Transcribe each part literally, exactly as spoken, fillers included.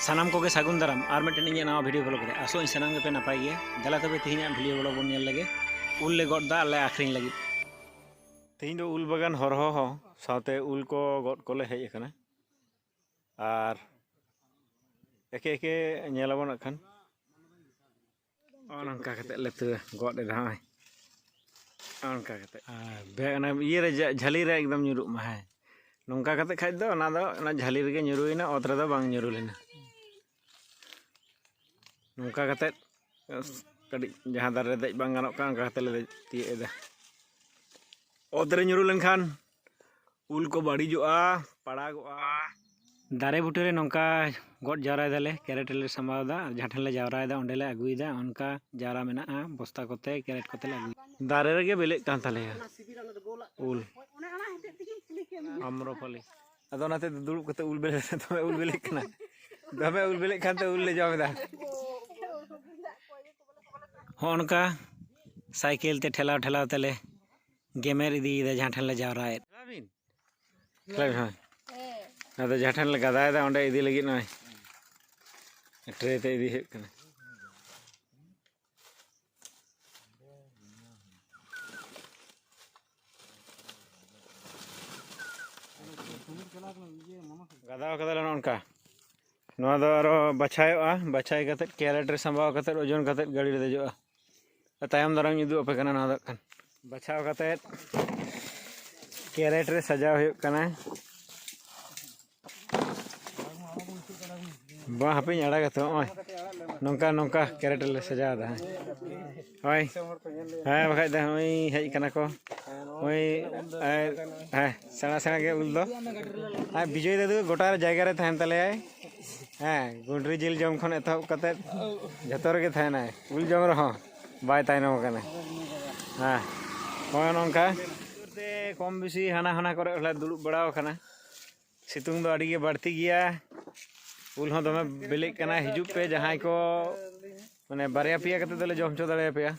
ᱥᱟᱱᱟᱢ ᱠᱚᱜᱮ ᱥᱟᱹᱜᱩᱱ ᱫᱟᱨᱟᱢ ᱟᱨ ᱢᱤᱫᱴᱮᱱ ᱤᱧᱟᱹᱜ ᱱᱟᱣᱟ video vlog ᱨᱮ᱾ ᱟᱥᱚᱜ ᱟᱹᱧ ᱥᱟᱱᱟᱢ ᱜᱮᱯᱮ ᱱᱟᱯᱟᱭ ᱜᱮᱭᱟ᱾ ᱫᱮᱞᱟ ᱛᱚᱵᱮ ᱛᱮᱦᱮᱧᱟᱜ video vlog ᱵᱚᱱ ᱧᱮᱞ ᱞᱮᱜᱮ᱾ ᱩᱞ ᱞᱮ ᱜᱚᱫ ᱫᱟ ᱟᱨ ᱞᱮ ᱟᱹᱠᱷᱨᱤᱧ ᱞᱟᱹᱜᱤᱫ᱾ ᱛᱮᱦᱮᱧ ᱫᱚ ᱩᱞ ᱵᱟᱜᱟᱱ ᱦᱚᱨᱦᱚ ᱦᱚᱸ ᱥᱟᱶᱛᱮ ᱩᱞ ᱠᱚ ᱜᱚᱫ ᱠᱚᱞᱮ ᱦᱮᱡ ᱟᱠᱟᱱᱟ᱾ ᱟᱨ ᱮᱠᱮ ᱮᱠᱮ ᱧᱮᱞ ᱟᱵᱚᱱ ᱱᱟᱜ ᱠᱷᱟᱱ᱾ ᱱᱚᱜᱼᱚ ᱱᱚᱝᱠᱟ ᱠᱟᱛᱮᱫ ᱞᱮ ᱛᱩ-, ᱜᱚᱫ ᱮᱫᱟ ᱱᱚᱜᱼᱚᱭ᱾ ᱱᱚᱜᱼᱚ ᱱᱚᱝᱠᱟ ᱠᱟᱛᱮᱫ᱾ ᱟᱨ ᱵᱮ-, ᱚᱱᱟ ᱤᱭᱟᱹ ᱨᱮ ᱡᱟ-, ᱡᱷᱟᱹᱞᱤ ᱨᱮ ᱮᱠᱫᱚᱢ ᱧᱩᱨᱩᱜ ᱢᱟ, ᱦᱮᱸ᱾ ᱱᱚᱝᱠᱟ ᱠᱟᱛᱮᱫ ᱠᱷᱟᱡ ᱫᱚ ᱚᱱᱟ ᱫᱚ ᱚᱱᱟ ᱡᱷᱟᱹᱞᱤ ᱨᱮᱜᱮ ᱧᱩᱨᱩᱭᱮᱱᱟ, ᱚᱛ ᱨᱮᱫᱚ ᱵᱟᱝ ᱧᱩᱨᱩ ᱞᱮᱱᱟ᱾ ᱱᱚᱝᱠᱟ ᱠᱟᱛᱮᱫ ᱠᱟᱹᱴᱤᱡ ᱡᱟᱦᱟᱸ ᱫᱟᱨᱮ ᱨᱮ ᱫᱮᱡ ᱵᱟᱝ ᱜᱟᱱᱚᱜ ᱠᱟᱱᱟ, ᱚᱱᱠᱟ ᱠᱟᱛᱮᱫ ᱞᱮ ᱫᱮᱡ ᱛᱤᱭᱟᱹᱜ ᱮᱫᱟ᱾ ᱚᱛ ᱨᱮ ᱧᱩᱨᱩ ᱞᱮᱱᱠᱷᱟᱱ ᱩᱞ ᱠᱚ ᱵᱟᱹᱲᱤᱡᱚᱜᱼᱟ, ᱯᱟᱲᱟᱜᱚᱜᱼᱟ᱾ ᱫᱟᱨᱮ ᱵᱩᱴᱟᱹ ᱨᱮ ᱱᱚᱝᱠᱟ ᱜᱚᱫ ᱡᱟᱣᱨᱟᱭ ᱫᱟᱞᱮ, ᱠᱮᱨᱮᱴ ᱨᱮᱞᱮ ᱥᱟᱢᱵᱟᱣ ᱮᱫᱟ, ᱟᱨ ᱡᱟᱦᱟᱸ ᱴᱷᱮᱱ ᱞᱮ ᱡᱟᱣᱨᱟᱭᱮᱫᱟ ᱚᱸᱰᱮ ᱞᱮ ᱟᱹᱜᱩᱭᱮᱫᱟ᱾ ᱚᱱᱠᱟ ᱡᱟᱣᱨᱟ ᱢᱮᱱᱟᱜᱼᱟ ᱵᱚᱥᱛᱟ ᱠᱚᱛᱮ, ᱠᱮᱨᱮᱴ ᱠᱚᱛᱮ ᱞᱮ ᱟᱹᱜᱩᱭᱮᱫᱟ᱾ ᱫᱟᱨᱮ ᱨᱮᱜᱮ ᱵᱤᱞᱤᱜ ᱠᱟᱱ ᱛᱟᱞᱮᱭᱟ ᱩᱞ, ᱟᱢᱨᱚᱯᱟᱞᱤ᱾ ᱟᱫᱚ ᱚᱱᱟᱛᱮ ᱫᱩᱲᱩᱵ ᱠᱟᱛᱮ ᱩᱞ ᱵᱤᱞᱤ, ᱫᱚᱢᱮ ᱩᱞ ᱵᱤᱞᱤᱜ ᱠᱟᱱᱟ, ᱫᱚᱢᱮ ᱩᱞ ᱵᱤᱞᱤᱜ ᱠᱟᱱᱛᱮ ᱩᱞ ᱞᱮ ᱡᱚᱢ ᱮᱫᱟ᱾ ᱦᱚᱸᱜᱼᱚ ᱱᱚᱝᱠᱟ ᱥᱟᱭᱠᱮᱞ ᱛᱮ ᱴᱷᱮᱞᱟᱣ ᱴᱷᱮᱞᱟᱣ ᱛᱮᱞᱮ ᱜᱮᱢᱮᱨ ᱤᱫᱤᱭᱮᱫᱟ ᱡᱟᱦᱟᱸ ᱴᱷᱮᱱ ᱞᱮ ᱡᱟᱣᱨᱟᱭᱮᱫ᱾ ᱦᱳᱭ, ᱦᱳᱭ᱾ ᱟᱫᱚ ᱡᱟᱦᱟᱸ ᱴᱷᱮᱱ ᱞᱮ ᱜᱟᱫᱟᱭᱮᱫᱟ ᱚᱸᱰᱮ ᱤᱫᱤ ᱞᱟᱹᱜᱤᱫ ᱱᱚᱜᱼᱚᱭ ᱴᱨᱮ ᱛᱮ ᱤᱫᱤ ᱦᱩᱭᱩᱜ ᱠᱟᱱᱟ᱾ ᱜᱟᱫᱟᱣ ᱠᱟᱫᱟᱞᱮ ᱱᱚᱜᱼᱚ ᱱᱚᱝᱠᱟ᱾ ᱱᱚᱣᱟ ᱫᱚ ᱟᱨᱚ ᱵᱟᱪᱷᱟᱭᱚᱜᱼᱟ, ᱵᱟᱪᱷᱟᱭ ᱠᱟᱛᱮᱫ ᱠᱮᱨᱮᱴ ᱨᱮ ᱥᱟᱢᱵᱟᱣ ᱠᱟᱛᱮᱫ ᱳᱡᱚᱱ ᱠᱟᱛᱮᱫ ᱜᱟᱹᱰᱤ ᱨᱮ ᱫᱮᱡᱚᱜᱼᱟ᱾ ᱛᱟᱭᱚᱢ ᱫᱟᱨᱟᱢ ᱤᱧ ᱩᱫᱩᱜ ᱟᱯᱮ ᱠᱟᱱᱟ ᱱᱚᱣᱟ ᱫᱚ ᱦᱟᱸᱜ ᱠᱷᱟᱱ᱾ ᱵᱟᱪᱷᱟᱣ ᱠᱟᱛᱮᱫ ᱠᱮᱨᱮᱴ ᱨᱮ ᱥᱟᱡᱟᱣ ᱦᱩᱭᱩᱜ ᱠᱟᱱᱟ᱾ ᱵᱟᱝ, ᱦᱟᱯᱮᱧ ᱟᱲᱟᱜᱟ ᱛᱚ, ᱱᱚᱜᱼᱚᱭ ᱱᱚᱝᱠᱟ ᱱᱚᱝᱠᱟ ᱠᱮᱨᱮᱴ ᱨᱮᱞᱮ ᱥᱟᱡᱟᱣ ᱮᱫᱟ᱾ ᱦᱳᱭ, ᱦᱮᱸ, ᱵᱟᱠᱷᱟᱡ ᱫᱚ ᱱᱚᱜᱼᱚᱭ ᱦᱮᱡ ᱠᱟᱱᱟ ᱠᱚ, ᱱᱚᱜᱼᱚᱭ, ᱦᱮᱸ, ᱥᱮᱬᱟ ᱥᱮᱬᱟ ᱜᱮ ᱩᱞ ᱫᱚ᱾ ᱟᱨ ᱵᱤᱡᱚᱭ ᱫᱟᱫᱩ ᱜᱚᱴᱟ ᱡᱟᱭᱜᱟ ᱨᱮ ᱛᱟᱦᱮᱱ ᱛᱟᱞᱮᱭᱟᱭ᱾ ᱦᱮᱸ, ᱜᱩᱸᱰᱨᱤ ᱡᱤᱞ ᱡᱚᱢ ᱠᱷᱚᱱ ᱮᱛᱚᱦᱚᱵ ᱠᱟᱛᱮᱫ ᱡᱷᱚᱛᱚ ᱨᱮᱜᱮ ᱛᱟᱦᱮᱱᱟᱭ, ᱩᱞ ᱡᱚᱢ ᱨᱮᱦᱚᱸ ᱵᱟᱭ ᱛᱟᱭᱱᱚᱢ ᱟᱠᱟᱱᱟ᱾ ᱦᱮᱸ, ᱱᱚᱜᱼᱚᱭ ᱱᱚᱝᱠᱟ ᱠᱚᱢ ᱵᱮᱥᱤ ᱦᱟᱱᱟ ᱦᱟᱱᱟ ᱠᱚᱨᱮ ᱦᱚᱸᱞᱮ ᱫᱩᱲᱩᱵ ᱵᱟᱲᱟ ᱟᱠᱟᱱᱟ᱾ ᱥᱤᱛᱩᱝ ᱫᱚ ᱟᱹᱰᱤ ᱜᱮ ᱵᱟᱹᱲᱛᱤ ᱜᱮᱭᱟ᱾ ᱩᱞ ᱦᱚᱸ ᱫᱚᱢᱮ ᱵᱤᱞᱤᱜ ᱠᱟᱱᱟ᱾ ᱦᱤᱡᱩᱜ ᱯᱮ ᱡᱟᱦᱟᱸᱭ ᱠᱚ, ᱢᱟᱱᱮ, ᱵᱟᱨᱭᱟ ᱯᱮᱭᱟ ᱠᱟᱛᱮ ᱫᱚᱞᱮ ᱡᱚᱢ ᱦᱚᱪᱚ ᱫᱟᱲᱮᱭᱟᱯᱮᱭᱟ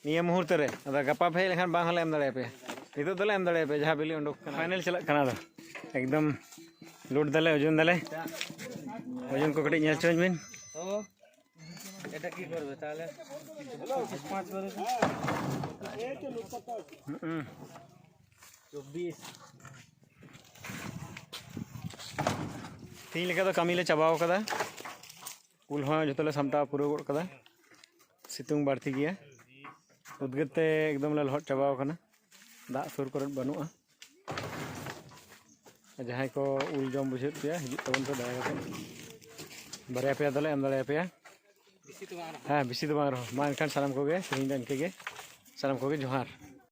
ᱱᱤᱭᱟᱹ ᱢᱩᱦᱩᱨᱛᱚ ᱨᱮ᱾ ᱟᱫᱚ ᱜᱟᱯᱟ ᱯᱮ ᱦᱮᱡ ᱞᱮᱱᱠᱷᱟᱱ ᱵᱟᱝ ᱦᱚᱸᱞᱮ ᱮᱢ ᱫᱟᱲᱮᱭᱟᱯᱮᱭᱟ᱾ ᱱᱤᱛᱚᱜ ᱫᱚᱞᱮ ᱮᱢ ᱫᱟᱲᱮᱭᱟᱯᱮᱭᱟ ᱡᱟᱦᱟᱸ ᱵᱤᱞᱤ ᱩᱰᱩᱠ ᱠᱟᱱᱟ᱾ ᱯᱷᱟᱭᱱᱮᱞ ᱪᱟᱞᱟᱜ ᱠᱟᱱᱟ᱾ ᱟᱫᱚ ᱮᱠᱫᱚᱢ ᱞᱳᱰ ᱫᱟᱞᱮ, ᱳᱡᱚᱱ ᱫᱟᱞᱮ᱾ ᱳᱡᱚᱱ ᱠᱚ ᱠᱟᱹᱴᱤᱡ ᱧᱮᱞ ᱦᱚᱪᱚᱧ ᱵᱤᱱ᱾ ᱛᱚ, এটা কি করবে তাহলে? পাঁচ করে। হুম। চব্বিশ। ᱛᱮᱦᱮᱧ ᱞᱮᱠᱟ ᱫᱚ ᱠᱟᱹᱢᱤ ᱞᱮ ᱪᱟᱵᱟᱣ ᱠᱟᱫᱟ᱾ ᱩᱞ ᱦᱚᱸ ᱡᱚᱛᱚ ᱞᱮ ᱥᱟᱢᱴᱟᱣ ᱯᱩᱨᱟᱹᱣ ᱜᱚᱫ ᱠᱟᱫᱟ᱾ ᱥᱤᱛᱩᱝ ᱵᱟᱹᱲᱛᱤ ᱜᱮᱭᱟ᱾ ᱩᱫᱽᱜᱟᱹᱨ ᱛᱮ ᱮᱠᱫᱚᱢ ᱞᱮ ᱞᱚᱦᱚᱫ ᱪᱟᱵᱟᱣ ᱠᱟᱱᱟ᱾ ᱫᱟᱜ ᱥᱩᱨ ᱠᱚᱨᱮ ᱵᱟᱹᱱᱩᱜᱼᱟ᱾ ᱡᱟᱦᱟᱸᱭ ᱠᱚ ᱩᱞ ᱡᱚᱢ ᱵᱩᱡᱷᱟᱹᱣᱮᱫ ᱯᱮᱭᱟ, ᱦᱤᱡᱩᱜ ᱛᱟᱵᱚᱱ ᱯᱮ ᱫᱟᱭᱟ ᱠᱟᱛᱮ᱾ ᱵᱟᱨᱭᱟ ᱯᱮᱭᱟ ᱫᱚᱞᱮ ᱮᱢ ᱫᱟᱲᱮᱭᱟᱯᱮᱭᱟ᱾ ᱦᱮᱸ, ᱵᱮᱥᱤ ᱫᱚ ᱵᱟᱝ ᱨᱮᱦᱚᱸ᱾ ᱢᱟ ᱮᱱᱠᱷᱟᱱ ᱥᱟᱱᱟᱢ ᱠᱚᱜᱮ ᱛᱮᱦᱮᱧ ᱫᱚ ᱤᱱᱠᱟᱹ ᱜᱮ᱾ ᱥᱟᱱᱟᱢ ᱠᱚᱜᱮ ᱡᱚᱦᱟᱨ᱾